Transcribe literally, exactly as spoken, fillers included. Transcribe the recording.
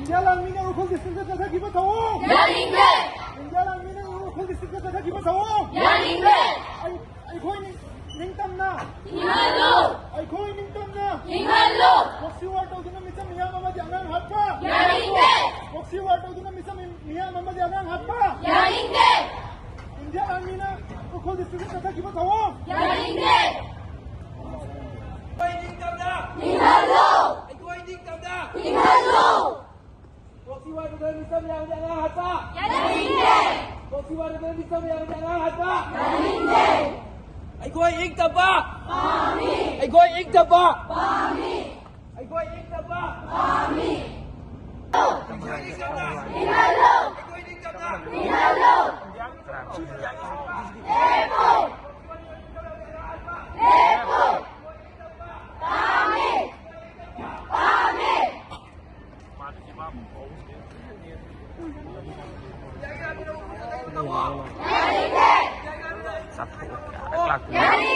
India ꯂꯥꯟꯃꯤꯅ Ukhrul district ꯆꯠꯊꯈꯤꯕ ꯊꯧꯑꯣꯡ! ꯌꯥꯅꯤꯡꯗꯦ! India ꯂꯥꯟꯃꯤꯅ Ukhrul district ꯆꯠꯊꯈꯤꯕ ꯊꯧꯑꯣꯡ! ꯌꯥꯅꯤꯡꯗꯦ! ꯑꯩ, ꯑꯩꯈꯣꯏ ꯅꯤꯡ-, ꯅꯤꯡꯇꯝꯅ ꯍꯤꯡꯍꯜꯂꯨ! ꯑꯩꯈꯣꯏ ꯅꯤꯡꯇꯝꯅ ꯍꯤꯡꯍꯜꯂꯨ! ꯄ꯭ꯔꯣꯛꯁꯤ ꯋꯥꯔ ꯇꯧꯗꯨꯅ ꯃꯤꯆꯝ ꯃꯤꯌꯥꯝ ꯑꯃꯗꯤ ꯑꯉꯥꯡ ꯍꯥꯠꯄ! ꯌꯥꯅꯤꯡꯗꯦ! ꯄ꯭ꯔꯣꯛꯁꯤ ꯋꯥꯔ ꯇꯧꯗꯨꯅ ꯃꯤꯆꯝ ꯃꯤꯌꯥꯝ ꯑꯃꯗꯤ ꯑꯉꯥꯡ ꯍꯥꯠꯄ! ꯌꯥꯅꯤꯡꯗꯦ! ꯏꯟꯗꯤꯌꯥ ꯂꯥꯟꯃꯤꯅ ꯎꯈ꯭ꯔꯨꯜ ꯗꯤꯁꯇ꯭ꯔꯤꯛꯇ ꯆꯠꯊꯈꯤꯕ ꯊꯧꯑꯣꯡ! ꯌꯥꯅꯤꯡꯗꯦ! ꯑꯩꯈꯣꯏ ꯅꯤꯡꯇꯝꯅ ꯍꯤꯡꯍꯜꯂꯨ! ꯑꯩꯈꯣꯏ ꯅꯤꯡꯇꯝꯅ ꯍꯤꯡꯍꯜꯂꯨ! ꯄ꯭ꯔꯣꯛꯁꯤ ꯋꯥꯔ ꯇꯧꯗꯨꯅ ꯃꯤꯆꯝ ꯃꯤꯌꯥꯝꯗꯤ ꯑꯉꯥꯡ ꯍꯥꯠꯄ! ꯌꯥꯅꯤꯡꯗꯦ! ꯄ꯭ꯔꯣꯛꯁꯤ ꯋꯥꯔ ꯇꯧꯗꯨꯅ ꯃꯤꯆꯝ ꯃꯤꯌꯥꯝꯗꯤ ꯑꯉꯥꯡ ꯍꯥꯠꯄ! ꯌꯥꯅꯤꯡꯗꯦ! ꯑꯩꯈꯣꯏ ꯏꯪ ꯇꯞꯄ! ꯄꯥꯝꯃꯤ! ꯑꯩꯈꯣꯏ ꯏꯪ ꯇꯞꯄ! ꯄꯥꯝꯃꯤ! ꯑꯩꯈꯣꯏ ꯏꯪ ꯇꯞꯄ! ꯄꯥꯝꯃꯤ! ꯑꯩꯈꯣꯏ ꯏꯪ ꯇꯞꯄ! ꯍꯤꯡꯍꯜꯂꯨ! ꯑꯩꯈꯣꯏ ꯏꯪ ꯇꯞꯄ! ꯍꯤꯡꯍꯜꯂꯨ! ꯂꯦꯞꯄꯨ! ꯂꯦꯞꯄꯨ! ꯄꯥꯝꯃꯤ! ꯄꯥꯝꯃꯤ! ꯌꯥꯅꯤꯡꯗꯦ! ꯆꯥꯊꯣꯛꯑꯣ꯫ ꯌꯥꯅꯤꯡꯗꯦ!